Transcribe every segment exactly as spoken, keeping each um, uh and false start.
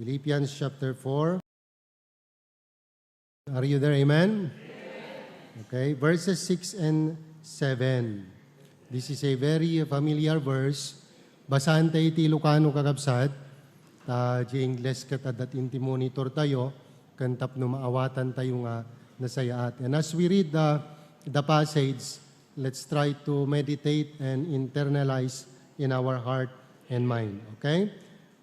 Philippians chapter four. Are you there? Amen? Okay, verses six and seven. This is a very familiar verse. Basaen tayo iti Ilocano, kakabsat. Ta, di Ingles ket adda ti monitor tayo, ken tapno maawatan tayo nga nasayaat. And as we read the, the passage, let's try to meditate and internalize in our heart and mind. Okay?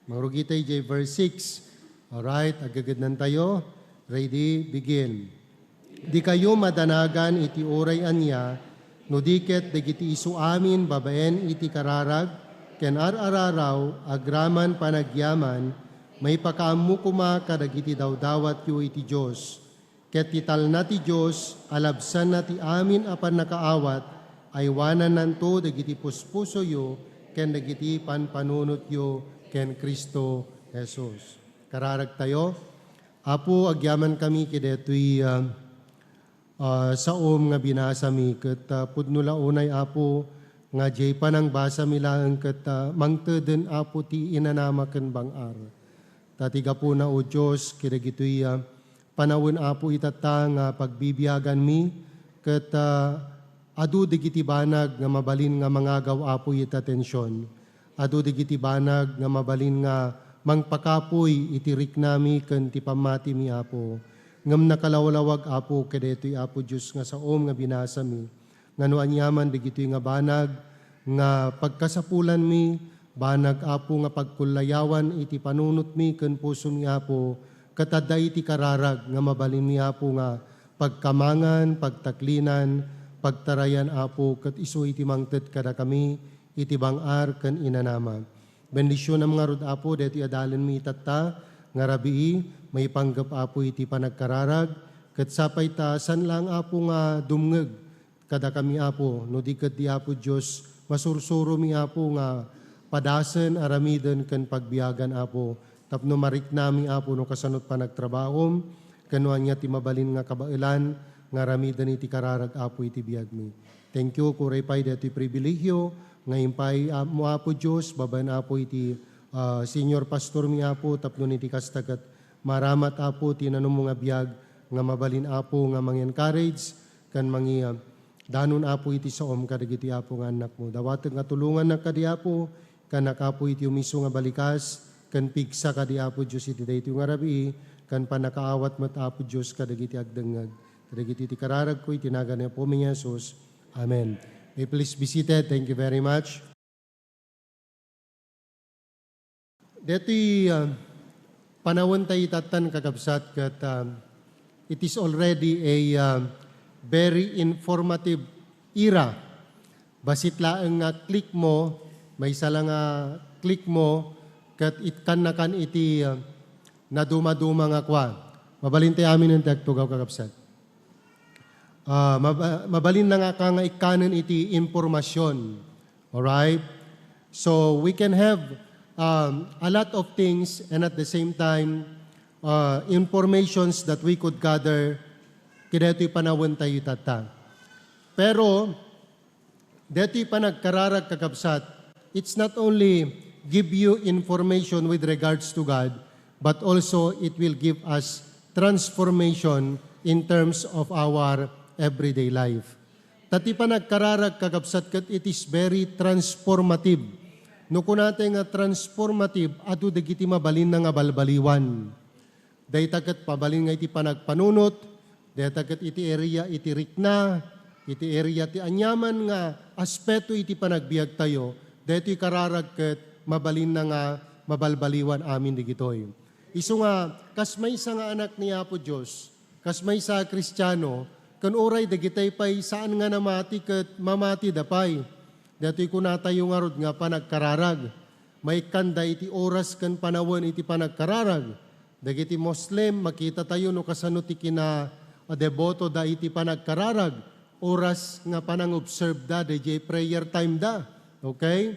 Mangrugi tayo idiay verse six. Alright, agegednan tayo. Ready? Begin. Dikayo madanagan iti uray ania, no di ket dagiti isu amin babaen iti kararag ken ar-araraw agraman panagyaman, maipakaammo koma kadagiti dawdawatyo iti Dios. Ket ti talna ti Dios a labsanna ti amin a pannakaawat, aywanannanto dagiti puspusoyo ken dagiti panpanunotyo ken Cristo Jesus. Kararagtayo, Apo, agyamankami kadaytoy, ah, ah, saom nga binasami, ket, ah, pudno la unay, Apo, nga diay panangbasami laeng ket, ah, mangteden, Apo, ti inanama ken bang-ar. Ta ti gapuna, O Dios, kadagitoy, ah, panawen, Apo, itatta nga pagbibiaganmi, ket, ah, adu dagiti banag nga mabalin nga mangagaw, Apo, iti atension. Adu dagiti banag nga mabalin nga mangpakapuy iti riknami ken ti pammatimi, Apo. Ngem nakalawlawag, Apo, kadaytoy, Apo Dios, nga saom nga binasami, nga no aniaman dagitoy nga banag nga pagkasapulanmi, banag, Apo, nga pagkullayawan iti panunotmi ken pusomi, Apo, ket adda iti kararag nga mabalinmi, Apo, nga pagkamangan, pagtaklinan, pagtarayan, Apo, ket isu iti mangted kadakami iti bang-ar ken inanama. Bendisionam ngarud, Apo, daytoy a dalenmi itatta nga rabii, maipanggep, Apo, iti panagkararag, ket sapay ta saan laeng, Apo, nga dumngeg kadakami, Apo, no di ket di, Apo Dios, masursuromi, Apo, nga padasen, aramiden, ken pagbiagan, Apo, tapno mariknami, Apo, no kasano ti panagtrabahom, ken no ania ti mabalin nga kabaelan nga aramiden iti kararag, Apo, iti biagmi. Thank you, uray pay daytoy pribilehiyo nga impay, ah, mo, Apo Dios, babaen, Apo, iti, ah, senior pastormi, Apo, tapno iti kasta ket maaramat, Apo, ti nanumo nga biag nga mabalin, Apo, nga mang-encourage ken mangi-, ah, danon, Apo, iti saom kadagiti, Apo, nga annakmo. Dawatek nga tulongannak kadi, Apo, ken anak, Apo, iti umiso nga balikas, ken pigsa kadi, Apo Dios, iti daytoy nga rabii, ken pannakaawat met, Apo Dios, kadagiti agdengngeg. Kadagiti ti kararagko iti nagan ni Apomi nga Jesus. Amen. May please be seated. Thank you very much. Daytoy, ah, panawen tayo itattan, kakabsat, ket, ah, it is already a, ah, very informative era. Bassit laeng nga click mo, maysa la nga click mo, ket ikkannakan iti, ah, nadumaduma nga kua. Mabalin tayo amin ti agtugaw, kakabsat. Ah, mab-, ah, mabalin na nga ka nga ikkanen iti impormasyon. Alright? So, we can have, um, a lot of things and at the same time, uh, informations that we could gather kadaytoy panawen tayo itatta. Pero, daytoy panagkararag, kakabsat, it's not only give you information with regards to God, but also it will give us transformation in terms of our everyday life. Ta ti panagkararag, kakabsat, ket it is very transformative. No kunatay nga transformative, adu dagiti mabalinna nga balbaliwan. Dayta ket mabalin nga iti panagpanunot, dayta ket iti area iti rikna, iti area ti aniaman nga aspeto iti panagbiagtayo, daytoy kararag ket mabalinna nga mabalbaliwan amin dagitoy. Isu nga, kas maysa nga anak ni Apo Dios, kas maysa a Kristiano, ken uray dagitay pay saan nga namati ket mamatida pay. Daytoy kunatayo ngarud nga panagkararag. Maikkanda iti oras ken panawen iti panagkararag. Dagiti Muslim, makitatayo no kasano ti kina-, a debotoda iti panagkararag. Oras nga panangobserveda, daydiay prayer timeda. Okay?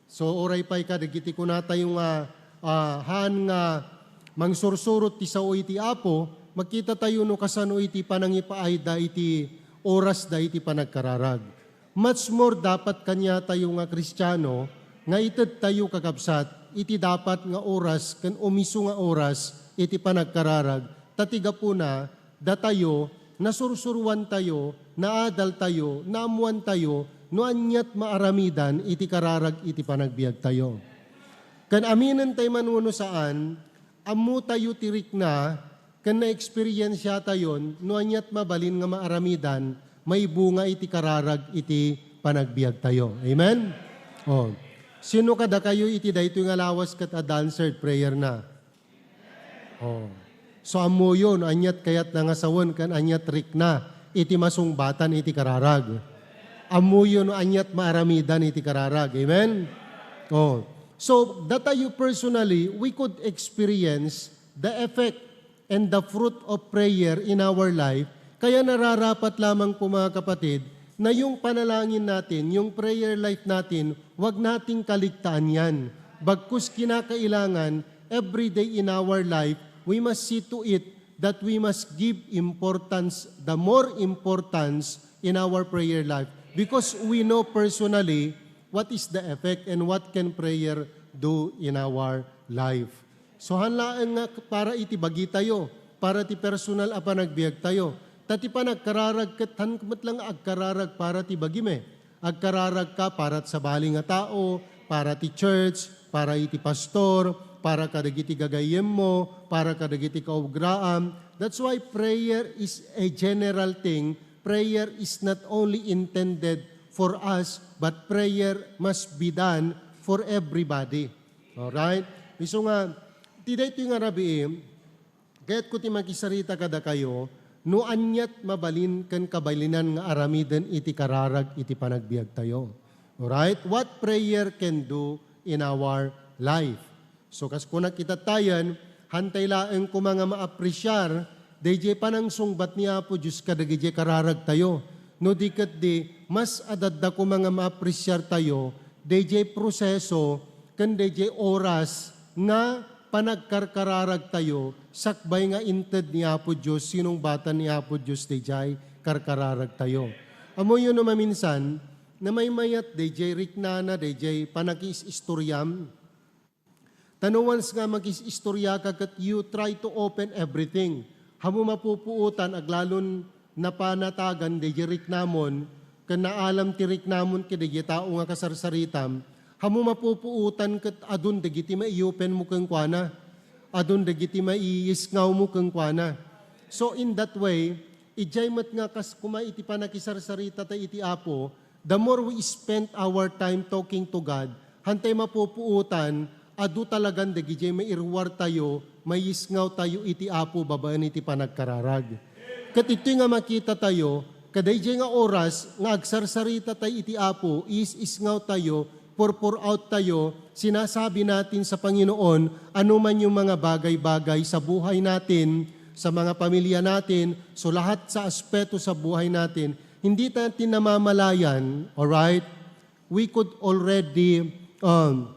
So, uray pay kadagiti kunatayo nga, ah, haan nga mangsursurot ti sao iti Apo, makitatayo no kasano iti panangipaayda iti orasda iti panagkararag. Much more, dapat kaniatayo nga Kristiano, nga itedtayo, kakabsat, iti dapat nga oras ken umiso nga oras iti panagkararag, ta ti gapuna, datayo, nasursuruantayo, naadaltayo, naammoantayo no aniat maaramidan iti kararag iti panagbiagtayo. Ken aminentayo man wenno saan, ammotayo ti rikna ken naeksperiensiatayon no aniat mabalin nga maaramidan, maibunga iti kararag iti panagbiagtayo. Amen? Oh. Sino kadakayo iti daytoy nga lawas ket adda answered prayer na? Oh. So, ammoyo no aniat kayatna nga sawen ken aniat rikna iti masungbatan iti kararag. Ammoyo no aniat maaramidan iti kararag. Amen? Oh. So, datayo personally, we could experience the effect and the fruit of prayer in our life. Kaya nararapat lamang po, mga kapatid, na yung panalangin natin, yung prayer life natin, wag nating kaligtaan yan. Bagkus kinakailangan, every day in our life, we must see to it that we must give importance, the more importance in our prayer life. Because we know personally what is the effect and what can prayer do in our life. So, han laeng nga para iti bagitayo, para ti personal a panagbiagtayo. Ta ti panagkararag ket han met lang nga agkararag para ti bagim, eh. Agkararag ka para ti sabali nga tao, para ti church, para iti pastor, para kadagiti gagayyemmo, para kadagiti kaugraam. That's why prayer is a general thing. Prayer is not only intended for us, but prayer must be done for everybody. Alright? Isu nga, ti daytoy nga rabii, kayatko ti makisarita kadakayo, no aniat mabalin ken kabalinan nga aramiden iti kararag iti panagbiagtayo. Alright? What prayer can do in our life. So, kas kunak itattayan, hantay laeng koma nga maapresiar dayjay panangsungbat ni Apo Dios kadagijay kararagtayo. No di ketdi, mas adda koma nga maapresiartayo dayjay proseso ken dayjay oras nga panagkarkararagtayo sakbay nga inted ni Apo Dios, sinungbatan ni Apo Dios dayjay karkararagtayo. Ammoyo no maminsan, namaymayat dayjay riknana, dayjay panakiis-istoriam. Ta no once nga makis-istoriaka ket you try to open everything, ammo mapupuotan aglalon napanatagan dayjay riknamon ken naalam ti riknamon kadagiti tao nga kasarsaritam, ammo mapupuotan ket adun dagiti maiopenmo kenkuana, adun dagiti maiyisngawmo kenkuana. So, in that way, idiay met nga kas koma iti panakisarsarita ta iti Apo, the more we spend our time talking to God, hantay mapupuotan, adu talagan dagijay mairuartayo, mayisngawtayo iti Apo babaen iti panagkararag. Ket iti nga makitatayo, kadayjay nga oras nga agsarsarita tay iti Apo, is-isngawtayo, purpur out tayo, sinasabi natin sa Panginoon, ano man yung mga bagay-bagay sa buhay natin, sa mga pamilya natin, so lahat sa aspeto sa buhay natin, hindi natin namamalayan, alright? We could already, um,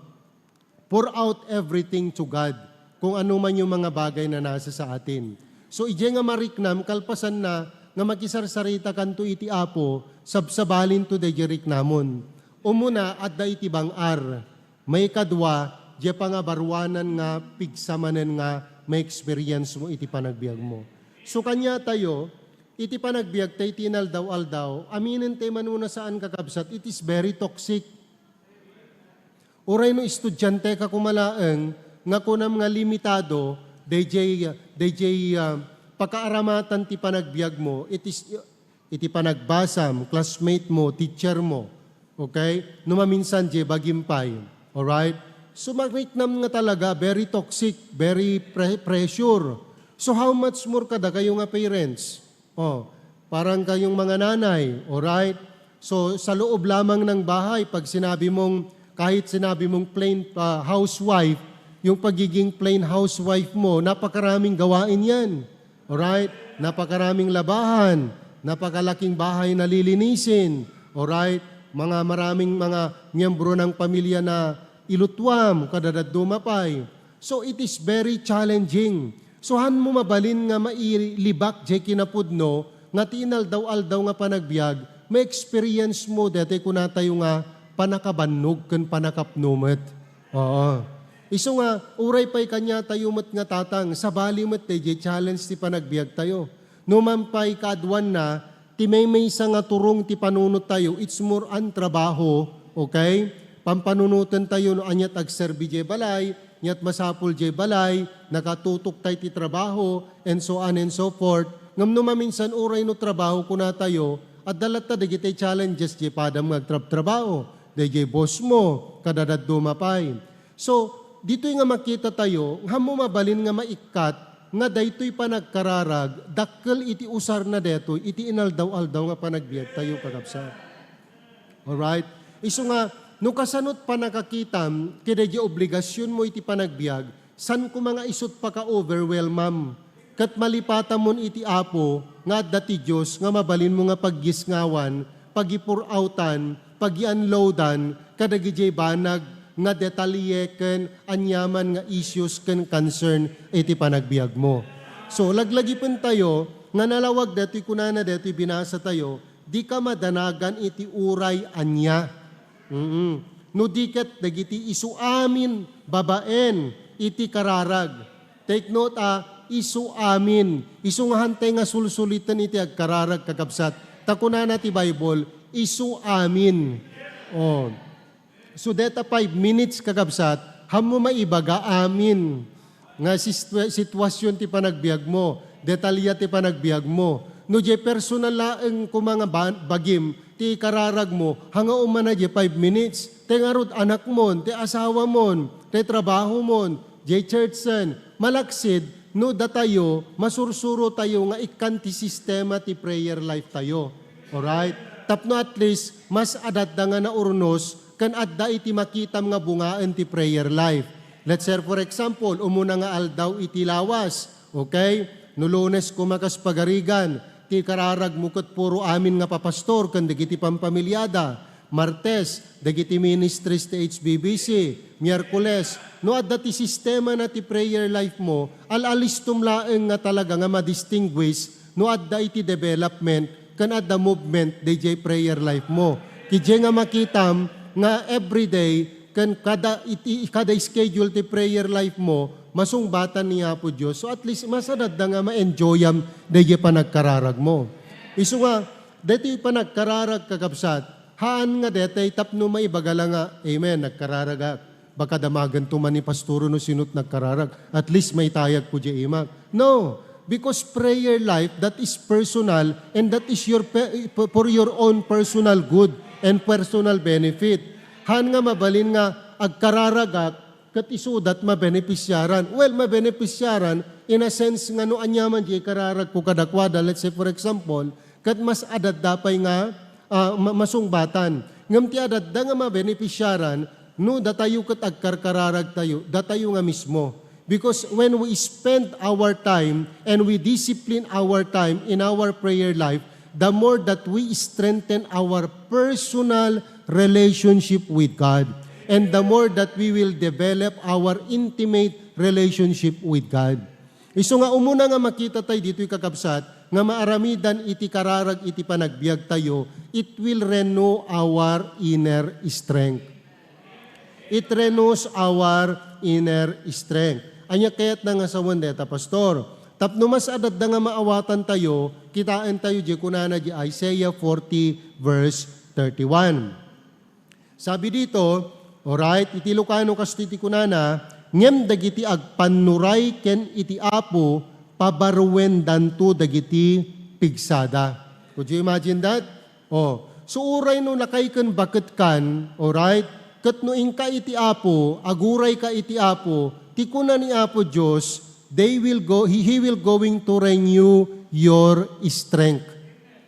pour out everything to God, kung ano man yung mga bagay na nasa sa atin. So, idiay nga mariknam, kalpasan na nga makisarsaritakanto iti Apo, sabsabalinto dayjay riknamon. Umuna, adda iti bang-ar. Maikadua, diay pangabaruanan nga pigsa manen nga ma-experience mo iti panagbiagmo. So, kaniatayo, iti panagbiag tay ti inaldaw-aldaw, aminen tay manuna saan, kakabsat, it is very toxic. Uray no estudiante ka koma laeng nga kunam nga limitado dayjay, dayjay, ah, pakaaramatan ti panagbiagmo, it is, iti panagbasam, classmate mo, teacher mo, okay? No maminsan, diay bagim pay. Alright? So, mariknam nga talaga, very toxic, very pre-, pressure. So, how much more kadakayo nga parents? Oh, parang kayong mga nanay, alright? So, sa loob lamang ng bahay, pag sinabi mong, kahit sinabi mong plain, ah, housewife, yung pagiging plain housewife mo, napakaraming gawain yan. Alright? Napakaraming labahan, napakalaking bahay na lilinisin. Alright? Mga maraming mga miyembro ng pamilya na ilutuam, kadadadduma pay. So, it is very challenging. So, han mo mabalin nga mailibak diay kinapudno nga ti inaldaw-aldaw nga panagbiag, ma-experience mo daytoy kunatayo nga panakabannog ken panakapno met. Oo. Isu nga, uray pay kaniatayo met nga tatang, sabali met daydiay challenge ti panagbiagtayo. Numan pay kaaduanna, ti maymaysa nga turong ti panunottayo, it's more on trabaho, okay? Pampanunotentayo no aniat agserbi diay balay, niat masapul diay balay, nakatutoktay ti trabaho, and so on and so forth. Ngem no maminsan uray no trabaho kunatayo, adda latta dagiti challenges diay padam nga agtrabtrabaho, daydiay boss mo, kada dadduma pay. So, ditoy nga makitatayo, nga ammo mabalin nga maikkat nga daytoy panagkararag, dakkel iti usarna daytoy iti inaldaw-aldaw nga panagbiagtayo, kakabsat. Alright? Isu nga, no kasanot pannakakitam, kadaydiay obligasionmo iti panagbiag, saan koma nga isut paka-overwhelmam. Ket malipatamon iti Apo nga adda ti Dios nga mabalinmo nga paggisngawan, pagipur-awtan, pagi-unloadan kadagiti banag nga detalye ken aniaman nga issues ken concern iti panagbiagmo. So, laglagipentayo nga nalawag daytoy kunana daytoy binasatayo, dika madanagan iti uray ania. Mm. No di ket dagiti isu amin babaen iti kararag. Take note, ah, isu amin. Isu nga hantay nga sulsuliten iti agkararag, kakabsat. Ta kunana ti Bible, isu amin. Oh. So, deta five minutes, kakabsat, ammo maibaga amin nga situa-, sitwasyon ti panagbiagmo, detalya ti panagbiagmo. No diay personal laeng koma nga ba-, bagim ti kararagmo, ania nga umana diay five minutes, ti ngarud anakmon, ti asawamon, ti trabahomon, diay churchsen, malaksid no datayo, masursurotayo nga ikkan ti sistema ti prayer life tayo. Alright? Tapno at least, mas adda nga naurnos ken adda iti makitam nga bungaen ti prayer life. Let's say, for example, umuna nga aldaw iti lawas, okay? No Lunes koma kas pagarigan, ti kararagmo ket puro amin nga papastor ken dagiti pampamiliada. Martes, dagiti ministries ti H B B C. Miyerkules, no adda ti sistemana ti prayer life mo, al-alistom laeng nga talaga nga ma-distinguish no adda iti development ken adda movement daydiay prayer life mo. Ket diay nga makitam nga everyday ken kada iti, kada schedule ti prayer life mo, masungbatan ni Apo Dios. So at least, mas adda nga ma-enjoyam daydiay panagkararag mo. Isu nga, daytoy panagkararag, kakabsat, haan nga daytoy tapno maibaga la nga, "Amen, nagkararagak." Baka damagento man ni pastoro no sino't nagkararag. At least maitayagko diay imak. No, because prayer life, that is personal and that is your pe-, for your own personal good and personal benefit. Haan nga mabalin nga agkararagak ket isuda ti mabenepisiaran. Well, mabenepisiaran in a sense nga no aniaman diay kararagko kadakuada, let's say for example, ket mas adda pay nga, ah, ma-, masungbatan. Ngem ti adda nga mabenepisiaran, no datayo ket agkarkararagtayo, datayo nga mismo. Because when we spend our time and we discipline our time in our prayer life, the more that we strengthen our personal relationship with God, and the more that we will develop our intimate relationship with God. Isu nga umuna nga makitatayo ditoy, kakabsat, nga maaramidan iti kararag iti panagbiagtayo, it will renew our inner strength. It renews our inner strength. Ania kayatna nga sawen dayta, Pastor? Tapno mas adda nga maawatantayo, kitaentayo diay kunana diay Isaiah forty verse thirty-one. Sabi dito, alright, iti Lucano kastoy ti kunana, "Ngem dagiti agpannuray ken iti Apo, pabaruendanto dagiti pigsada." Could you imagine that? Oh, so uray no nakay ken baketkan, alright? Ket no inka iti Apo, agurayka iti Apo, ti kuna ni Apo Dios, they will go, he, he will going to renew your strength.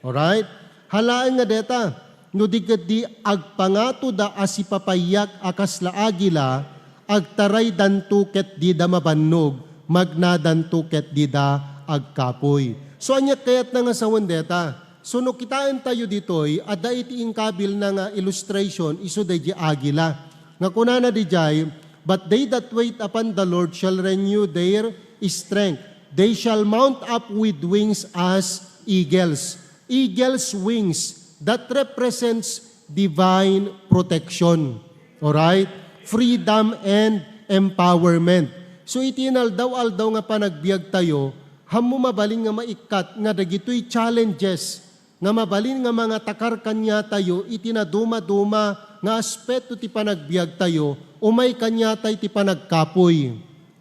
Alright? Haan laeng nga dayta, no di ketdi agpangatoda a sipapaiak a kasla agila, agtaraydanto ket dida mabannog, magnadanto ket dida agkapuy. So, ania kayatna nga sawen dayta? So, no kitaentayo ditoy, adda iti inkabilna nga illustration, isu daydiay agila. Nga kunana didiay, "But they that wait upon the Lord shall renew their strength. They shall mount up with wings as eagles." Eagle's wings, that represents divine protection. Alright? Freedom and empowerment. So, iti inaldaw-aldaw nga panagbiag tayo, hammo mabalin nga maikkat nga dagitoy challenges nga mabalin nga mangatakar kaniatayo iti naduma-duma nga aspeto ti panagbiag tayo, umay kaniata iti panagkapuy.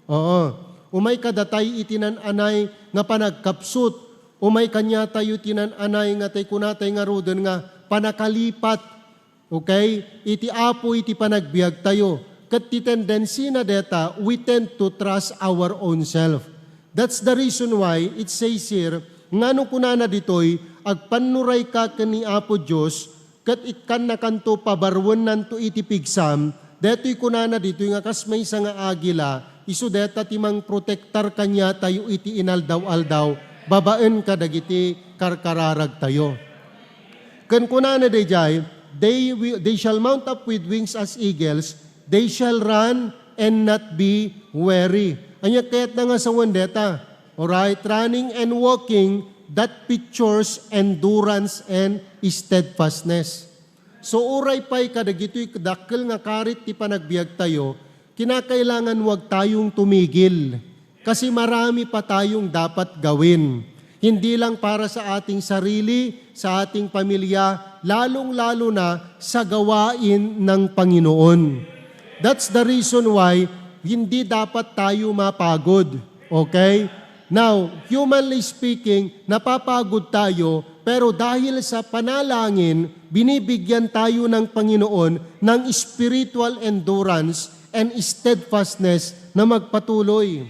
Oo. Umay kadatay iti nan-anay nga panagkapsut. Umay kaniatayo ti nan-anay nga tay kunatay ngaruden nga panakalipat. Okay? Iti Apo iti panagbiag tayo. Ket ti tendency na deta, we tend to trust our own self. That's the reason why it says here, ngano kunana ditoy, agpannurayka ken ni Apo Dios, ket ikkannakanto, pabarwennanto iti pigsam, daytoy kunana ditoy nga kas maysa nga agila, isu deta ti mangprotektar kaniatayo iti inaldaw-aldaw, babaen kadagiti karkararagtayo. Ken kunana daydiay, "They wi-, they shall mount up with wings as eagles, they shall run and not be weary." Ania kayatna nga sawen deta? Alright, running and walking, that pictures endurance and steadfastness. So, uray pay kadagitoy dakkel nga karit ti panagbiag tayo, kinakailangan wag tayong tumigil. Kasi marami pa tayong dapat gawin. Hindi lang para sa ating sarili, sa ating pamilya, lalong-lalo na sa gawain ng Panginoon. That's the reason why hindi dapat tayo mapagod. Okay? Now, humanly speaking, napapagod tayo, pero dahil sa panalangin, binibigyan tayo ng Panginoon ng spiritual endurance and steadfastness na magpatuloy.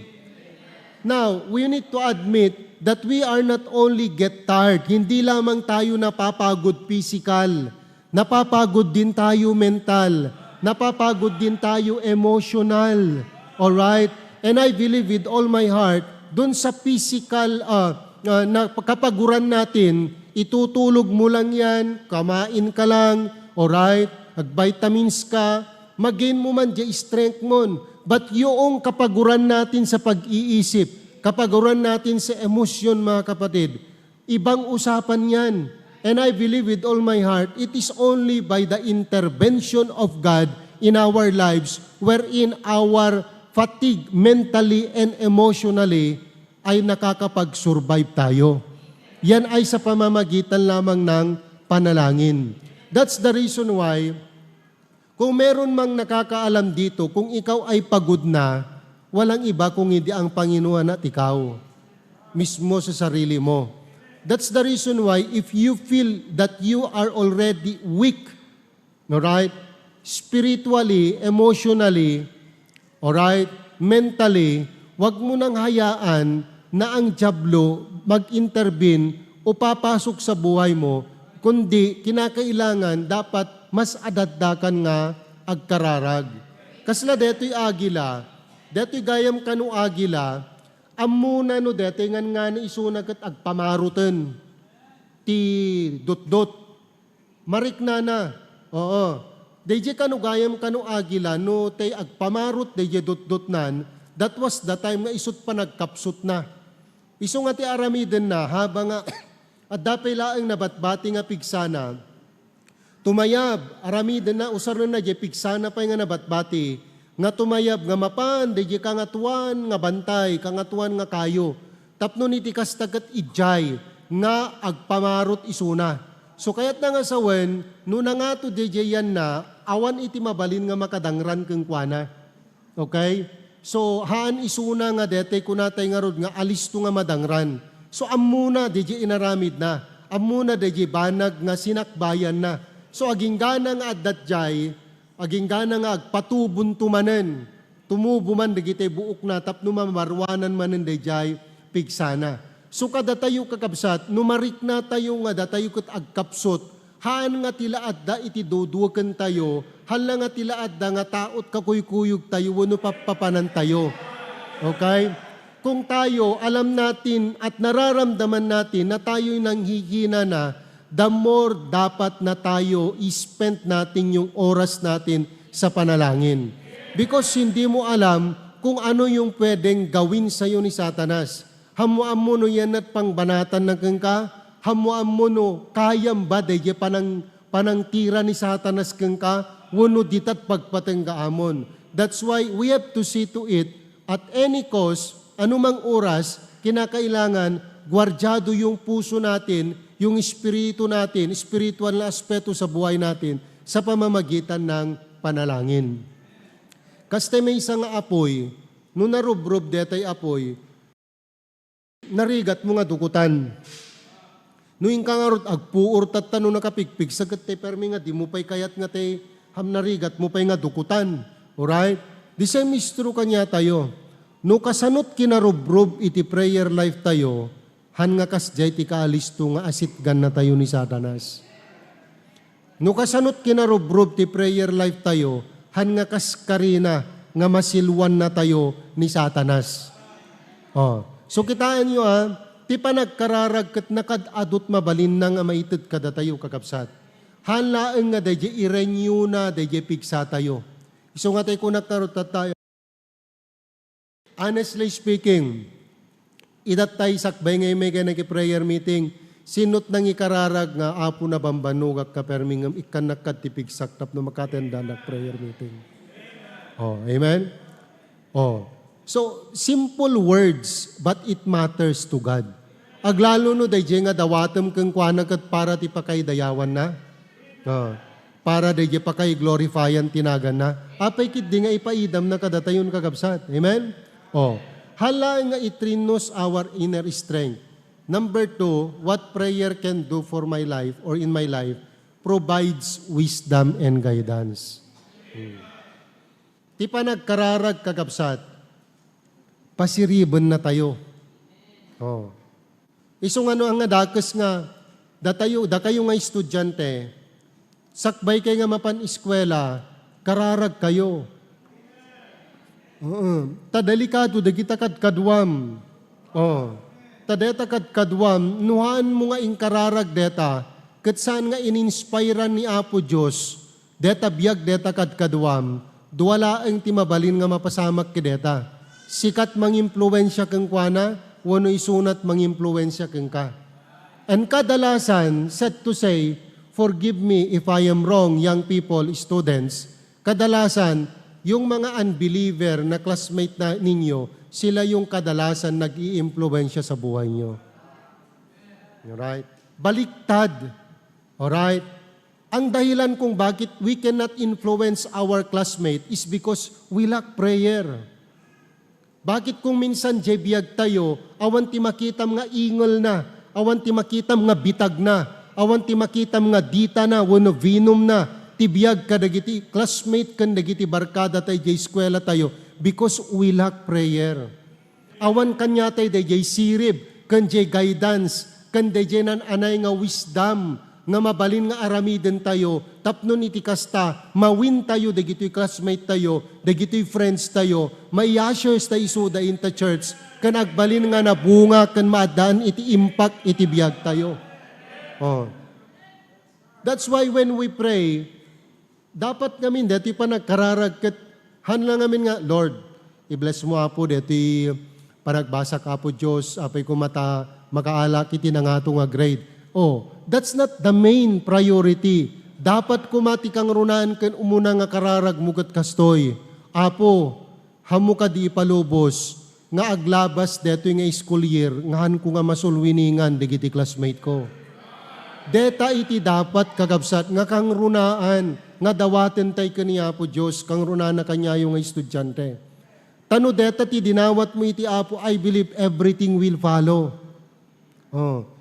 Now, we need to admit that we are not only get tired, hindi lamang tayo napapagod physical, napapagod din tayo mental, napapagod din tayo emotional. Alright? And I believe with all my heart, dun sa physical, ah, ah, na kapaguran natin, itutulog mo lang yan, kamain ka lang, alright? Nag-vitamins ka, magain mo man di strength mon. But yung kapaguran natin sa pag-iisip, kapaguran natin sa emosyon, mga kapatid, ibang usapan yan. And I believe with all my heart, it is only by the intervention of God in our lives wherein our fatigue mentally and emotionally ay nakakapag-survive tayo. Yan ay sa pamamagitan lamang ng panalangin. That's the reason why kung meron mang nakakaalam dito, kung ikaw ay pagod na, walang iba kung hindi ang Panginoon at ikaw. Mismo sa sarili mo. That's the reason why if you feel that you are already weak, alright, spiritually, emotionally, alright, mentally, wag mo nang hayaan na ang Diablo mag-intervene o papasok sa buhay mo, kundi kinakailangan dapat mas adaddakan nga agkararag. Kasla detoy agila, detoy gayam kano agila, ammona no detoy ngan nga isuna ket agpamaroten ti dutdot. Mariknana. Oo. Daydiay kano gayam kano agila, no tay agpamarot daydiay dutdotnan, that was the time nga isut panagkapsutna. Isu nga ti aramidenna, haba nga adda pay laeng nabatbati nga pigsana, tumayab, aramidenna, usarnenna diay pigsana pay nga nabatbati, nga tumayab nga mapan daydiay kangatoan nga bantay, kangatoan nga kayo. Tapno iti kasta ket idiay nga agpamarot isuna. So, kayatna nga sawen, no nangato daydiay yanna, awan iti mabalin nga makadangran kenkuana. Okay? So, haan isuna nga detay kunatay ngarud nga alisto nga madangran. So, ammona daydiay inaramidna. Ammona daydiay banag nga sinakbayanna. So, aginggana nga adda diay, aginggana nga agpatubonto manen, tumubo man dagiti buokna tapno mamaruanan manen daydiay pigsana. So, kadatayo, kakabsat, no mariknatayo nga datayo ket agkapsut, haan nga ti la adda iti duduekentayo, hala nga ti la adda nga taot kakuykuyogtayo wenno pappapanantayo. Okay? Kung tayo, alam natin at nararamdaman natin na tayo'y nanghihina na, the more dapat na tayo i-spend natin yung oras natin sa panalangin. Because hindi mo alam kung ano yung pwedeng gawin sa'yo ni Satanas. Ammo-ammo no yan at pangbanatan na kenka, ammo-ammo no kayam ba daydiay panang, panangtira ni Satanas kenka, wenno ditat pagpatenggaamon. That's why we have to see to it, at any cost, anumang oras, kinakailangan guardiado yung puso natin, yung espiritu natin, spiritual na aspeto sa buhay natin sa pamamagitan ng panalangin. Kasta may isa nga apoy, no narubrob detay apoy, narigat mo nga dukutan. No inka ngarud agpuor tatta no nakapigpigsa ket ti permi nga di mo pay kayat nga tay ham narigat mo pay nga dukutan. Alright? The same is true kaniatayo. No kasanot kinarubrob iti prayer life tayo, han nga kasdiay ti kaalisto nga asitgannatayo ni Satanas. No kasanot kinarubrob ti prayer life tayo, han nga kas karina nga masilwannatayo ni Satanas. Oh. So kitaenyo a, ti panagkararag ket nakad-adut mabalinna nga maited kadatayo, kakabsat. Han laeng nga daydiay irenyona daydiay pigsatayo. Isu nga tay kunak ngarud tatta, honestly speaking, idattay sakbay nga immay ken naki-prayer meeting, sinot nangikararag nga, "Apo, nabambannogak ka permi ngem ikkannak kad ti pigsak tapno makatendanak prayer meeting." Oh, amen? Oh. So, simple words, but it matters to God. Aglalo no daydiay nga dawatem kenkuana ket para ti pakaidayawanna. Oh. Para daydiay pakaiglorifayan ti naganna. Apay ketdi nga ipaidamna kadatayon, kakabsat. Amen? Oh. Hala nga it renews our inner strength. Number two, what prayer can do for my life or in my life provides wisdom and guidance. Hmm. Ti panagkararag, kakabsat, pasiribennatayo. Oh. Isu nga no, nga dakes nga, datayo, dakayo nga estudiante, sakbay kay nga mapan eskuela, kararag kayo. Oo. Ta delikado dagita kadkaduam. Oh. Ta deta kadkaduam, no haan mo nga inkararag deta, ket saan nga ininspiran ni Apo Dios, deta biag deta kadkaduam, dua laeng ti mabalin nga mapasamak kadeta. Sikat mangimpluensia kenkuana, wenno isunat mangimpluensia kenka. And kadalasan, sad to say, forgive me if I am wrong, young people, students, kadalasan, yung mga unbeliever na classmate na ninyo, sila yung kadalasan nag-iimpluwensya sa buhay nyo. Alright? Baliktad. Alright? Ang dahilan kung bakit we cannot influence our classmate is because we lack prayer. Bakit kung minsan jay biag tayo, awan ti makitam nga ingel na, awan ti makitam nga bitag na, awan ti makitam nga dita na, wenno venom na, ti biag kadagiti classmate ken dagiti barkada tay jay eskuela tayo, because we lack prayer. Awan kaniatay dayjay sirib, ken jay guidance, ken dayjay naan-anay nga wisdom nga mabalin nga aramiden tayo tapno iti kasta, mawin tayo dagitoy classmate tayo, dagitoy friends tayo, mai-ushers ta isuda inta church, ken agbalin nga nabunga ken maaddaan iti impact iti biag tayo. Oh. That's why when we pray, dapat ngamin daytoy panagkararag ket haan la ngamin nga, "Lord, i-bless mo, Apo, daytoy panagbasak, Apo Dios, apay koma ta makaalak iti nangato nga grade." Oh, that's not the main priority. Dapat koma ti kangrunaan ken umuna nga kararagmo ket kastoy, "Apo, haanmo kadi ipalubos nga aglabas daytoy nga school year nga haanko nga masulwiningan dagiti classmate ko." Deta iti dapat, kakabsat, nga kangrunaan nga dawaten tay ken ni Apo Dios, kangrunaan a kaniayo nga estudiante. Ta no deta ti dinawatmo iti Apo, I believe everything will follow. Oh.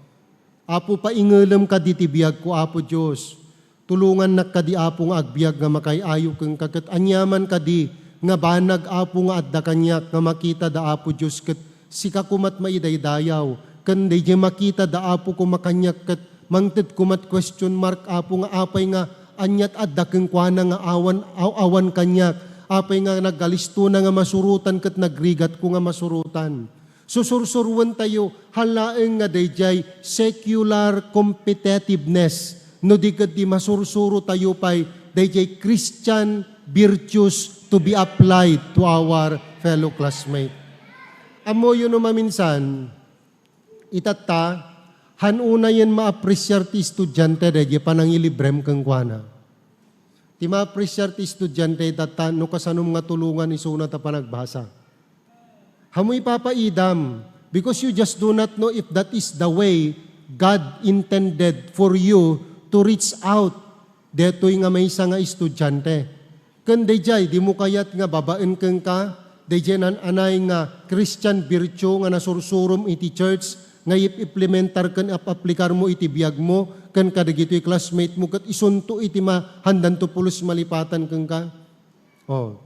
Apo, paingelem kadi ti biagko, Apo Dios. Tulongannak kadi, Apo, nga agbiag nga makaay-ayo kenka, ket aniaman kadi nga banag, Apo, nga adda kaniak nga makita da, Apo Dios, ket sika komat maidaydayaw. Ken dayjay makita da, Apo, koma kaniak, ket mangted komat question mark, Apo, nga apay nga aniat adda kenkuana nga awan, aw-, awan kaniak, apay nga nagalistona nga masurotan ket nagrigatko nga masurotan. Susursuroentayo, haan laeng nga dayjay secular competitiveness, no di ket di masursurotayo pay dayjay Christian virtues to be applied to our fellow classmate. Ammoyo no maminsan, itatta, Han unayen maapresiar ti estudiante daydi panangilibrem kenkuana. Ti maapresiar ti estudiante itatta no kasanom nga tulongan isuna ta panagbasa. Hamu ipapaidam, because you just do not know if that is the way God intended for you to reach out detoy nga maysa nga estudiante. Ken daydiay, dimo kayat nga babaen kenka, daydiay nan-anay nga Christian virtue nga nasursurom iti church, nga ip-implementar ken ap-aplikarmo iti biagmo, ken kadagitoy classmate mo, ket isunto iti ma-, handanto pulos malipatan kenka? Oh.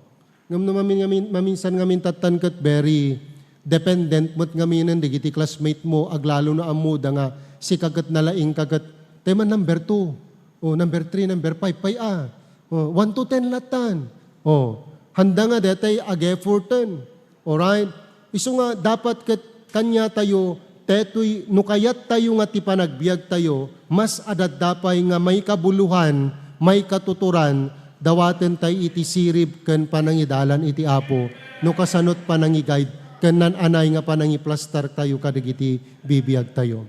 Ngem no mamin-, ngamin-, maminsan ngamin tattan ket very dependent met ngaminen dagiti classmate mo, aglalo no ammoda nga sika ket nalaingka ket, "Tay man number two, o number three, number five pay a. O, one to ten lattan." O, handa nga detay ag-efforten. Alright? Isu nga dapat ket kaniatayo, detoy no kayattayo nga ti panagbiagtayo, mas adda pay nga maikabulohan, maikatuturan, dawaten tay iti sirib ken panangidalan iti Apo, no kasanot panangiguide ken nan-anay nga panangiplastartayo kadagiti bibiagtayo.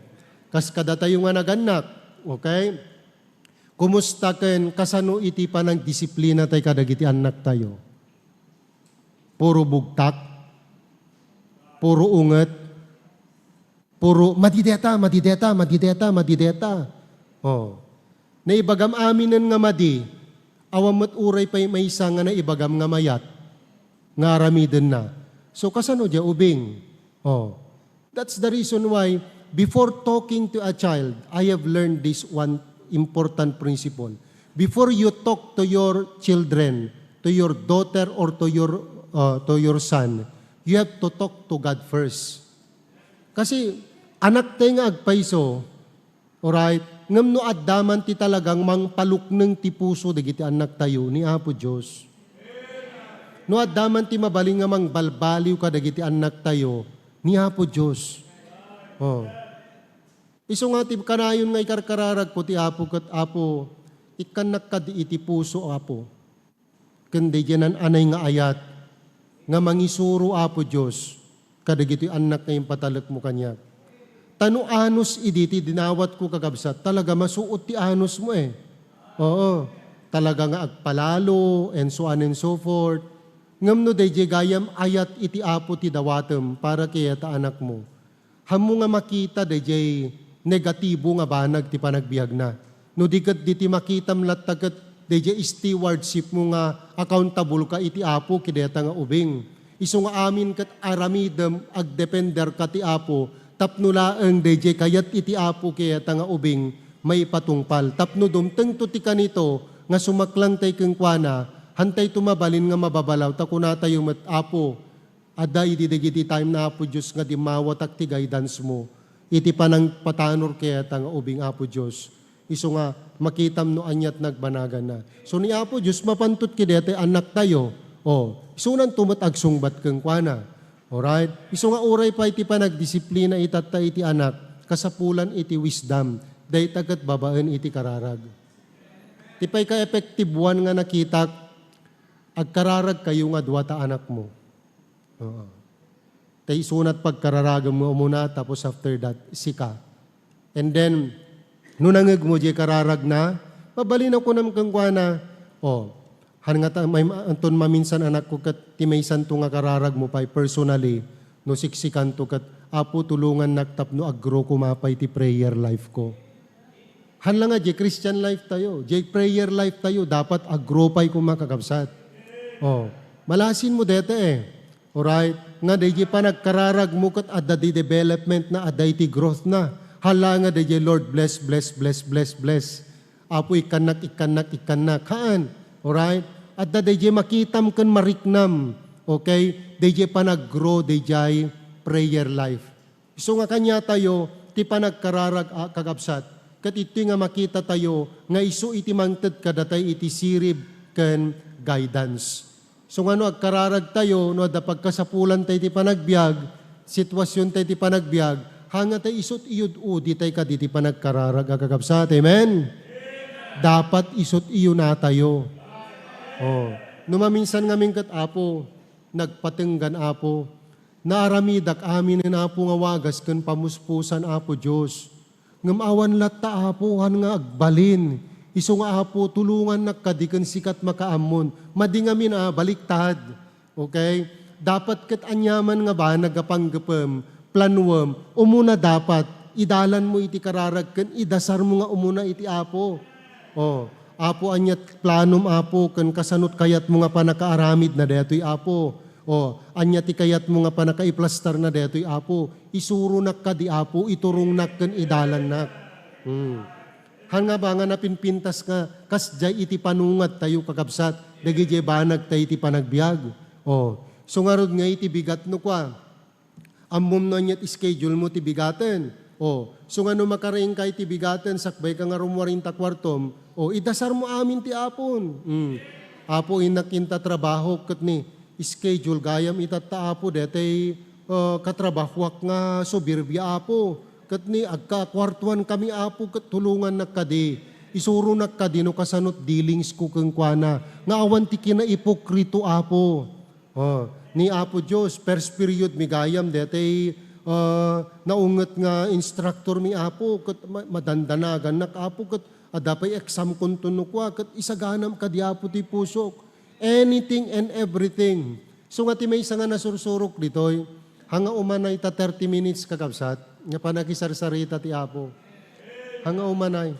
Kas kadatayo nga nagannak, okay? Kumusta ken kasano iti panagdisiplina tay kadagiti annaktayo? Puro bugtak? Puro unget? Puro, "Madi deta, madi deta, madi deta, madi deta." Oh. Naibagam aminen nga madi, awan met uray pay maysa nga naibagam nga mayat, nga aramidenna. So, kasano dia ubing? Oh. That's the reason why, before talking to a child, I have learned this one important principle. Before you talk to your children, to your daughter or to your, uh, to your son, you have to talk to God first. Kasi anak tay nga agpayso, alright? Ngem no adda man ti talagang mangpalukneng ti puso dagiti annaktayo, ni Apo Dios. No adda man ti mabalin nga mangbalbaliw kadagiti annaktayo, ni Apo Dios. Oh. Isu nga ti kanayon nga ikarkararagko ti Apo ket, "Apo, ikkannak kadi iti puso, Apo." Ken daydiay nan-anay nga ayat nga mangisuro, Apo Dios, kadagitoy annak nga impatalekmo kaniak. Ta no anus idi ti dinawatko, kakabsat, talaga masuot ti anusmo, eh. Oo, talaga nga agpalalo, and so on and so forth. Ngem no daydiay gayam ayat iti Apo ti dawatem para kayata anakmo, Hammo nga makita daydiay negatibo nga banag ti panagbiagna. No di ket diti makitam latta ket daydiay stewardshipmo nga accountable ka iti Apo ken dayta nga ubing. Isu nga amin ket aramidem, agdependerka ti Apo tapno laeng daydiay kayat iti Apo ken dayta nga ubing maipatungpal. Tapno dumtengto ti kanito nga sumaklangtay kenkuana, hantayto mabalin nga mababalaw ta kunatayo met, "Apo, adda idi dagiti time na, Apo Dios, nga dimmawatak ti guidance mo iti panangpatanor kayata nga ubing, Apo Dios. Isu nga makitam no aniat nagbanaganna." So ni Apo Dios mapantot ket dayta annaktayo. O, isunanto met agsungbat kenkuana. Alright? Isu nga uray pay ti panagdisiplina itatta iti anak, kasapulan iti wisdom, dayta ket babaen iti kararag. Ti pay ka-effective one nga nakitak, agkararagkayo nga dua ta anakmo. Oo. Ta isunat pagkararagem nga umuna, tapos after that, sika. And then, no nangngegmo diay kararagna, mabalin a kunam kenkuana, "O, han nga ta-, may, anton maminsan anakko ket ti maysanto nga kararagmo pay personally, no siksikanto ket, Apo, tulongannak tapno ag-grow koma pay ti prayer life ko." Han la nga, diay Christian life tayo, diay prayer life tayo, dapat ag-grow pay koma, kakabsat. O, malasin mo deta eh. Alright? Nga daydiay panagkararag mo ket adda di development na, adda iti growth na. Han la nga daydiay, "Lord, bless, bless, bless, bless, bless. Apo, ikkannak, ikkannak, ikkannak." Haan. Alright? Adda daydiay makitam ken mariknam. Okay? Daydiay panag-grow, daydiay prayer life. Isu nga kaniatayo ti panagkararag a kakabsat, ket iti nga makitatayo nga isu iti mangted kadatay iti sirib ken guidance. Isu nga no agkararagtayo, no adda pagkasapulantay ti panagbiag, sitwasionta iti panagbiag, hanga tay isut iyud-udi tay kaditi panagkararag a kakabsat. Amen? Dapat isut iyunatayo. Oh. No maminsan ngamin ket, Apo, nagpatenggan, Apo, Naaramidak aminen, Apo, nga wagas ken pamuspusan, Apo Dios. Ngem awan latta, Apo, han nga agbalin. Isu nga, Apo, tulongannak kadi ken sikat makaammon. Madi ngamin a baliktad. Okay? Dapat ket aniaman nga banag a panggepem, planuem, umuna dapat idalanmo iti kararag ken idasarmo nga umuna iti Apo. Oh, Apo, ania ti planom, Apo, ken kasanot kayatmo nga pannakaaramidna daytoy, Apo? Oh, ania ti kayatmo nga pannakaiplastarna daytoy, Apo? Isuronak kadi, Apo, iturongnak ken idalannak. Hmm. Han nga ba nga napinpintas nga kasdiay iti panungadtayo, kakabsat, dagidiay banagtayo iti panagbiag? Oh, so ngarud nga iti bigatmo kua, ammom no aniat schedule mo ti bigaten. Oh, so nga no makaraingka iti bigaten, sakbayka nga rummuar ita kuartom, oh, idasarmo amin ti Apon. Mm. Apo, innak inta trabaho, ket ni schedule gayam itatta, Apo, detay, uh, katrabahoak nga subirbia, Apo. Ket ni agkakuartuan kami, Apo, ket tulongannak kadi. Isuronak kadi no kasanot dealings ko kenkuana. Nga awan ti kinaipokrito, Apo. Oh, ni Apo Dios, first period mi gayam, detay, uh, naunget nga instructor mi, Apo, ket ma-, madandanagannak, Apo, ket adda pay exam kunto no kua, ket isaganam kadi, Apo, ti pusok. Anything and everything. So nga ti maysa nga nasursurok ditoy, hanga umanay ta thirty minutes, kakabsat, nga panakisarsarita ti Apo. Hanga umanay.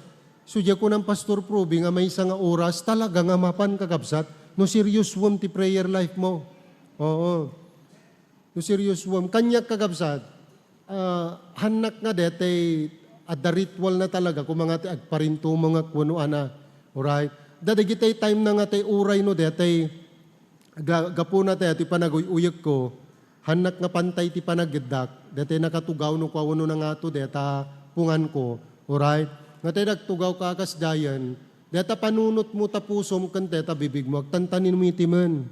So, diay kunam, Pastor Proby, nga maysa nga oras, talaga nga mapan, kakabsat, no seriousem ti prayer life mo. Oo. No seriousem. Kaniak, kakabsat, ah, hannak nga detay adda ritual na talaga, koma nga ti agparintumeng wenno ana. Alright? Da dagitay time na nga tay uray no detay ga-, gapuna tay ti panaguy-uyekko, hannak nga pantay ti panageddak, detay nakatugaw no kua wenno nangato deta punganko. Alright? Nga tay nagtugaw ka kasdiayen, deta panunotmo ta pusom ken deta bibigmo, agtantanumitimen.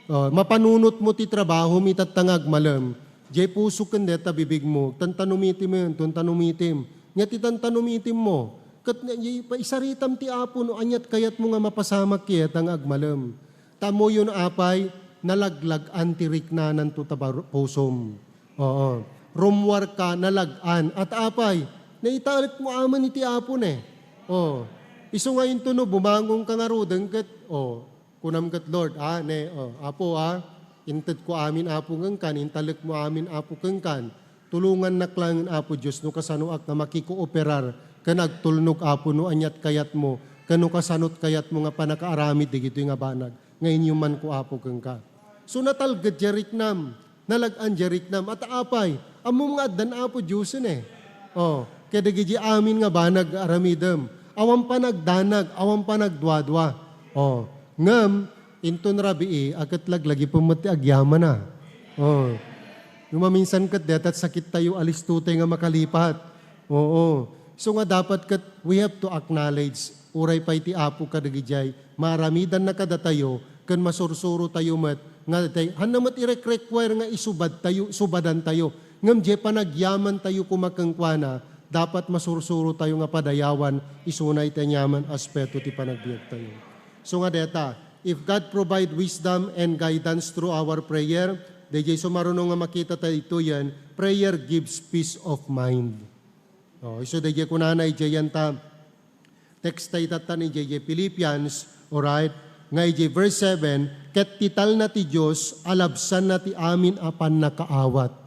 Oh, mapanunotmo ti trabahom itatta nga agmalem. Diay puso ken deta bibigmo, tantanumitimen, tantanumitim. Nia ti tantanumitimmo, ket nia, nia, paisaritam ti Apo no aniat kayatmo nga mapasamak ket deta nga agmalem. Ta ammoyon apay, nalaglag-an ti riknananto ta bar-, pusom. Oo. Rummuarka, nalag-an. At apay, naitalekmo amin iti Apo ne. Oh. Isu nga intono, bumangonka ngaruden ket, oh, kunam ket, Lord, ah, ne, oh, Apo, ah, intedko amin, Apo, kenkan, intalekmo amin, Apo, kenkan. Tulongannak laengen, Apo Dios, no kasanoak nga makikooperar ken agtulnog, Apo, no aniat kayatmo, ken no kasanot kayatmo nga pannakaaramid dagitoy nga banag nga inyumanko, Apo, kenka. So, natalged diay riknam, nalag-an diay riknam. At apay, ammom nga addan Apo Diosen, eh. Oh, kadagiti amin nga banag nga aramidem, awan panagdanag, awan panagduadua. Oh, ngem, inton rabii, a ket laglagipem met ti agyamana. Oh. No maminsan ket deta ti sakittayo a listotay nga makalipat. Oo. So nga dapat ket we have to acknowledge, uray pay ti Apo kadagidiay, maaramidanna kadatayo, ken masursurotayo met nga tay, hanna met irek-require nga isubadtayo, subadantayo. Ngem diay panagyamantayo koma kenkuana, dapat masursurotayo nga padayawan isuna iti aniaman aspeto ti panagbiagtayo. So nga deta, if God provide wisdom and guidance through our prayer, daydiay sumaruno nga makita ta ditoyen, prayer gives peace of mind. Oh, isu daydiay kunana idiay yanta, text tayo tatan idiay, idiay Philippians, alright? Nga idiay verse seven, ket ti talna ti Dios, alabsanna ti amin a pannakaawat.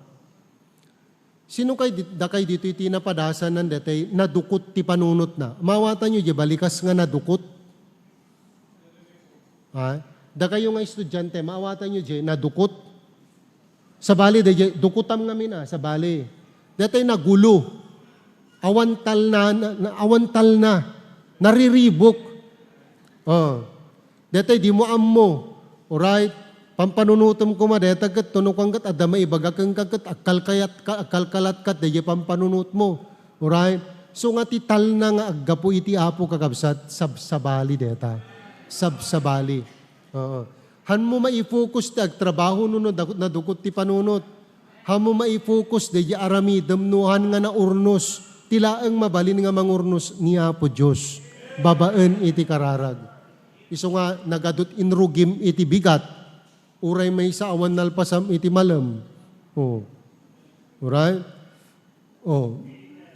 Sino kay di-, dakay ditoy ti napadasanan detay nadukot ti panunotna? Maawatanyo diay balikas nga nadukot? Ha? Dakayo nga estudiante, maawatanyo diay nadukot? Sabali, daydiay, dukotam ngamin, ah, sabali. Detay nagulo. Awan talna, na, na, awan talna. Nariribok. Oh. Detay dimo ammo. Alright? Pampanunotem koma deta ket, tunukan ket adda maibaga kenka ket agkalkayat ka, agkalkalat kat daydiay pampanunotmo. Alright? So nga ti talna nga aggapu iti Apo, kakabsat, sabsabali deta. Sabsabali. Oo. Hanmo mai-focus ti agtrabaho no, no, nadukot ti panunot. Hanmo mai-focus daydiay aramidem no han nga naurnos. Ti laeng mabalin nga mangurnos ni Apo Dios babaen iti kararag. Isu nga nagadut inrugim iti bigat, uray maysa awan nalpasam iti malem. Oh. Alright? Oh.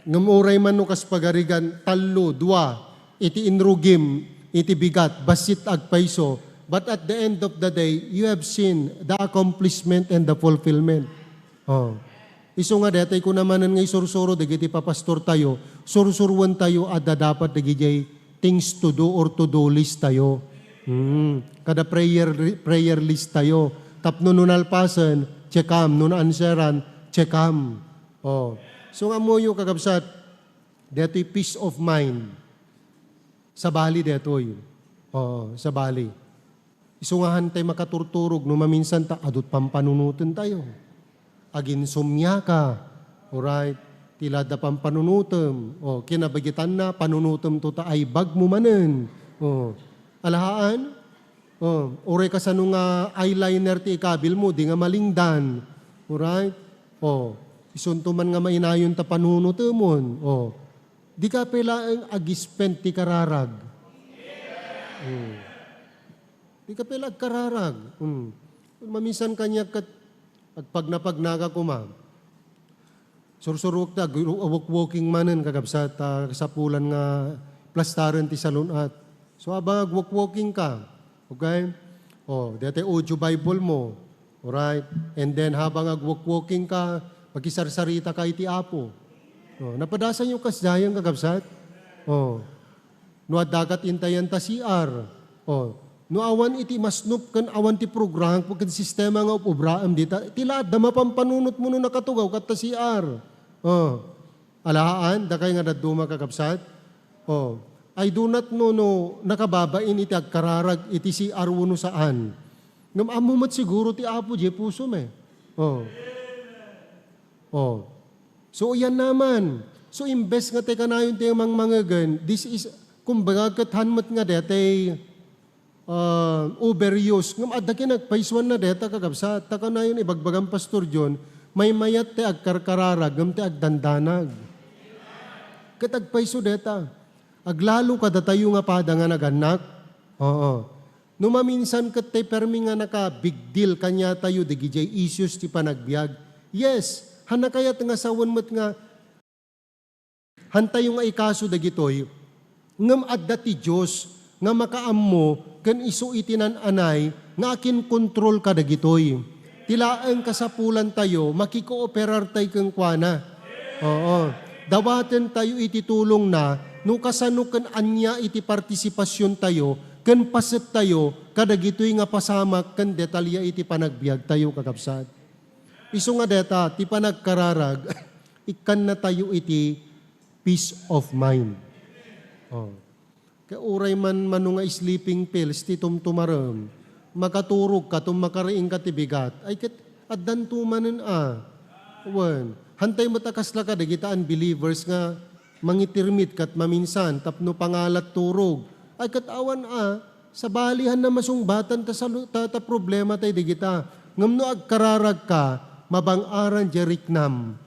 Ngem uray man no kas pagarigan, tallo, dua, iti inrugim, iti bigat, bassit agpayso. But at the end of the day, you have seen the accomplishment and the fulfillment. Oh. Isu nga daytoy kuna manen nga isursuro dagiti papastor tayo, sursuroen tayo a dadapat dagijay things to do or to-do list tayo. Hmm. Kada prayer, prayer list tayo. Tapno no nalpasen, checkam. No na-answeran, checkam. Oh. So, nga ammoyo, kakabsat, daytoy peace of mind. Sabali daytoy. Oo, sabali. Isu nga hantay makaturturog no maminsan ta adut pampanunoten tayo. Aginsomnia ka. Alright. Ti la adda pampanunotem. O, kinabagitanna, panunotem to ta ay bag mo manen. O. Alahaan? O, uray kasano nga eyeliner ti ikabil mo, di nga malingdan. Alright? O, isunto man nga mainayon ta panunotemon. O, di ka pay laeng ag-spend ti kararag. Hmm. Di ka pay la agkararag. Hmm. Maminsan kaniak ket agpagnapagnaga koma. Sursuruek ta, ag-, walk-walking manen, kakabsat, ta kasapulan nga plastaren ti salun-at. So, habang ag-walk-walking ka, okay? O, daytoy audio Bible mo. Alright? And then, habang ag-walk-walking ka, makisarsarita ka iti Apo. O, napadasan yo kasdiayen, kakabsat? O. No adda ket intayan ta C R. O, no awan iti masnop ken awan ti program ken sistema nga upubraem dita, ti la adda mapanpanunot mo no nakatugaw ket ta C R. O, alahaan, dakay nga dadduma, kakabsat? O, I do not know no nakababain iti agkararag iti C R wenno saan. Ngem ammo met siguro ti Apo diay pusom, eh. O. O. So, iyan naman. So, imbes nga ti kanayon ti mangmangegen, this is, kumbaga, ket han met nga detay, ah, overuse. Ngem adda kinagpaysuanna deta, kakabsat. Ta kanayon ibagbagan Pastor John, maymayat ti agkarkararag, ngem ti agdandanag. Ket agpayso deta. Aglalo kadatayo nga pada nga nagannak. Oo. No maminsan ket tay permi nga naka-big deal kaniatayo dagidiay issues ti panagbiag. Yes, han nakayat nga sawen met nga hantayo nga ikaso dagitoy, ngem adda ti Dios nga makaammo ken isu iti nan-anay nga akinkontrol kadagitoy. Ti laeng kasapulantayo, makikooperartay kenkuana. Oo. Dawatentayo iti tulongna no kasano ken ania iti partisipasiontayo ken pasettayo kadagitoy nga pasamak ken detalye iti panagbiagtayo, kakabsat. Isu nga deta, ti panagkararag, ikkannatayo iti peace of mind. Oh. Kaya uray man mano nga sleeping pills ti tumtumarem, makaturog ka, tum-, makariing ka ti bigat, ay ket addanto manen a. Wen, hantay met a kasla kadagita unbelievers nga mangitirmit ket maminsan tapno pangalat turog. Ay ket awan a, sabali han namasungbatan ta salu-, ta, ta problematay dagita. Ngem no agkararag ka, mabang-aran diay riknam,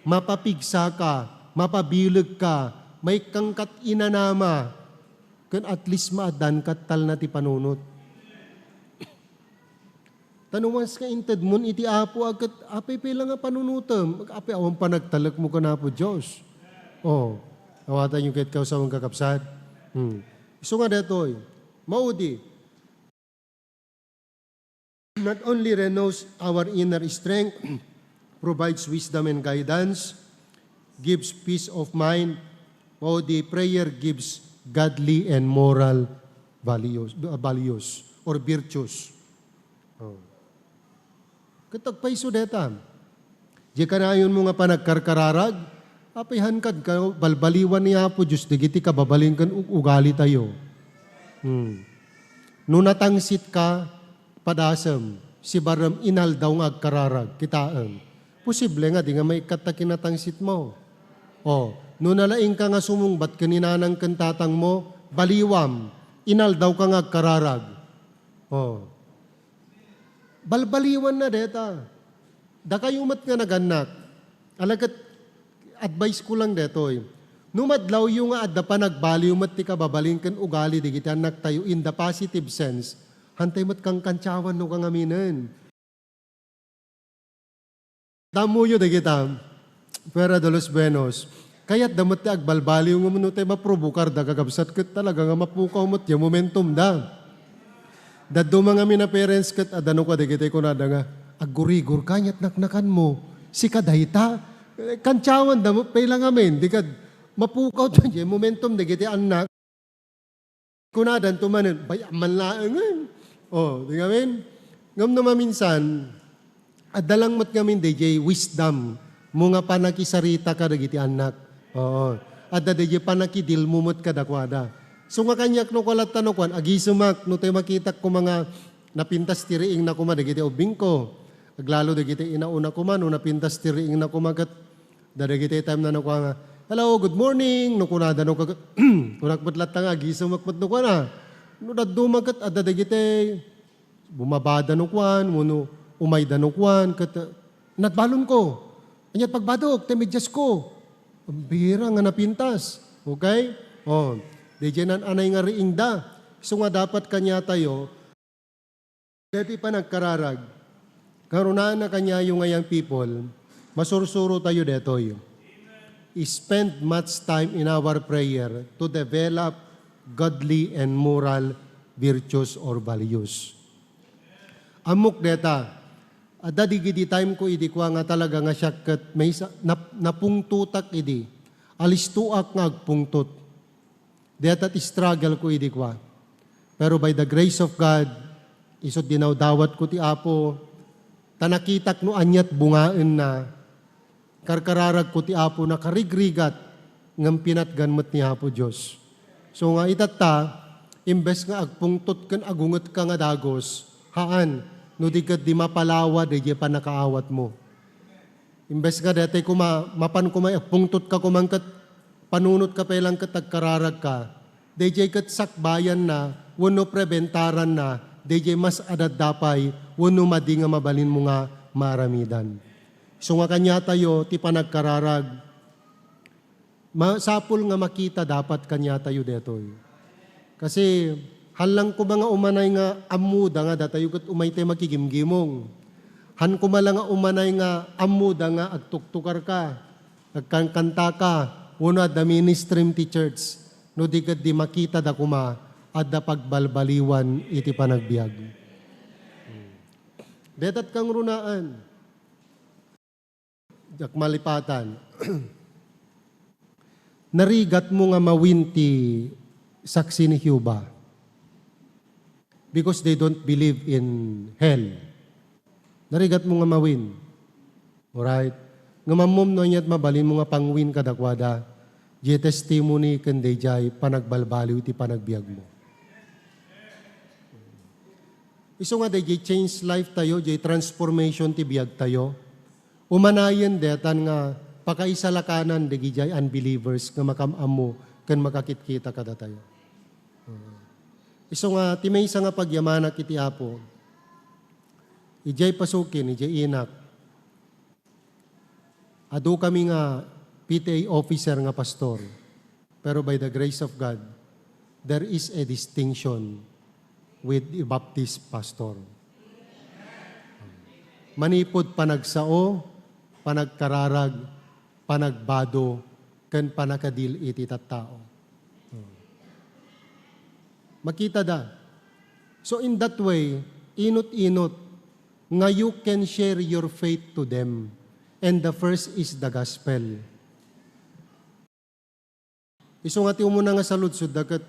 mapapigsa ka, mapabileg ka, maikkan kat inanama. Ken at least maaddan kat talna ti panunot. Ta no once nga intedmon iti Apo a ket apay pay la nga panunotem, apay awan panagtalekmo ken Apo Dios. Oh, awatanyo ket kausawen, kakabsat. Hmm. Isu nga daytoy, maudi. Not only renews our inner strength, provides wisdom and guidance, gives peace of mind, maudi prayer gives godly and moral values, uh, values or virtues. Oh. Ket agpayso deta. Diay kanayonmo nga panagkarkararag, apay han kad ka balbaliwan ni Apo Dios dagiti kababalin ken ug-, ugalitayo. Hmm. No natangsit ka, padasem, sibarem, inaldaw nga agkararag, kitaem. Posible nga di nga maikkat ta kinatangsitmo. O, no nalaing ka nga sumungbat ken ni nanang ken tatangmo, baliwam, inaldaw ka nga agkararag. O. Balbaliwanna deta. Dakayo met nga nagannak, ala ket advice ko lang detoy. No madlawyo nga adda panagbaliw met ti kababalin ken ugali dagiti annaktayo in the positive sense, hantay met kankantsawan no kangaminen. Tammoyo dagita, fuera de los buenos. Kayatda met ti agbalbaliw ngem no tay maprobokarda, kakabsat, ket talaga nga mapukaw met ti momentumda. Dadduma ngamin a parents ket adda no kua dagiti kunada nga, "Aggurigor ka, ania't naknakanmo? Sika dayta?" Eh, kantiawanda met pay la ngamin, di kad mapukaw ti momentum dagiti annak. Kunadanto manen, "Bay-am man laengen." Oh, di ngamin? Ngem no maminsan, adda lang met ngamin dayjay wisdom mo nga pannakisarita kadagiti annak. Oo. Adda dayjay pannakidil mo met kadakuada. So nga kaniak no kua latta no kuan, agisemak no tay makitak koma nga napintas ti riingna koma dagiti ubbingko. Aglalo dagiti inauna koma no napintas ti riingna koma ket Dadagiti time na no kua nga, "Hello, good morning," no kunada no kag-, kunak met latta nga agisemek met no kuana. No dadduma ket adda dagiti bumabada no kuan, wenno umayda no kuan, ket, uh, "Nagbalonko. Ania't pagbadok, ti mediasko." Ambira nga napintas. Okay? Oh, dayjay nan-anay nga riingda. So nga dapat kaniatayo, Daytoy panagkararag, karunaanna kaniayo nga young people, masursuro tayo daytoy. Spend much time in our prayer to develop godly and moral virtues or values. Ammok dayta, adda digidi time ko idi kua nga talaga nga siak ket maysa, nap-, napungtotak idi. Alistoak nga agpungtot. Dayta ti struggle ko idi kua. Pero by the grace of God, isut' dinawdawat ko ti Apo, ta nakitak no ania't bungaenna, karkararag ko ti Apo, nakarigrigat, ngem pinatgan met ni Apo Dios. So nga itatta, imbes nga agpungtot ken agungetka nga dagus, haan, no di ket di mapalawa dayjay pannakaawatmo. Imbes nga daytoy koma, mapan koma, agpungtotka koma ket panunotka pay lang ket agkararagka. Dayjay ket sakbayanna wenno prebentaranna, dayjay mas adda pay wenno madi nga mabalinmo nga maaramidan. Isu nga kaniatayo ti panagkararag. Masapul nga makita dapat kaniatayo daytoy. Kasi, haan lang koma nga umanay nga ammoda nga datayo ket umaytay makigimgimong. Haan koma la nga umanay nga ammoda nga agtuktukarka, agkankantaka, wenno adda ministry ti church. No di ket di makitada koma, adda pagbalbaliwan iti panagbiag. Dayta ti kangrunaan. Diak malipatan. Narigatmo nga mawin ti saksi ni Jehovah because they don't believe in hell. Narigatmo nga mawin. Alright? Ngem ammom no ania't mabalinmo nga pangwin kadakuada, diay testimony ken daydiay panagbalbaliw iti panagbiagmo. Isu nga daydiay change life tayo, diay transformation ti biag tayo. Umanayen daytan nga pakaisalakanan dagidiay unbelievers nga makam-ammo ken makakitkita kadatayo. Isu nga ti maysa nga pagyamanak iti Apo, idiay pasukin, idiay inak, adu kami nga P T A officer nga pastor. Pero by the grace of God, there is a distinction with the Baptist pastor. Manipud panagsao, panagkararag, panagbado, ken panakadil iti tattao. Makitada. So in that way, inut-inut nga you can share your faith to them. And the first is the gospel. Isu nga ti umuna nga saludsodda ket,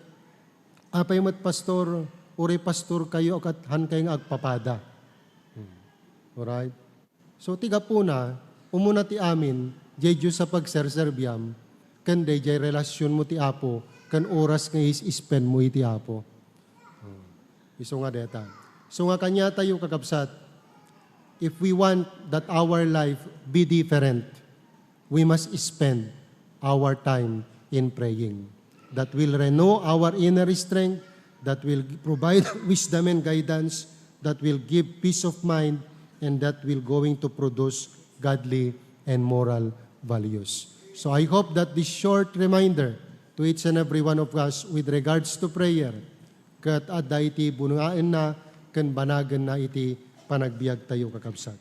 "Apay met, Pastor, uray pastor kayo ket haan kayo nga agpapada?" Hmm. Alright? So, ti gapuna, umuna ti amin, diay Dios a pagserserbiam, ken daydiay relasionmo ti Apo, ken oras nga is-spendmo iti Apo. Hmm. Isu nga deta. So nga kaniatayo, kakabsat, if we want that our life be different, we must spend our time in praying. That will renew our inner strength, that will provide wisdom and guidance, that will give peace of mind, and that will going to produce godly and moral values. So I hope that this short reminder to each and every one of us with regards to prayer, ket adda iti bungaenna ken banagenna iti panagbiagtayo, kakabsat.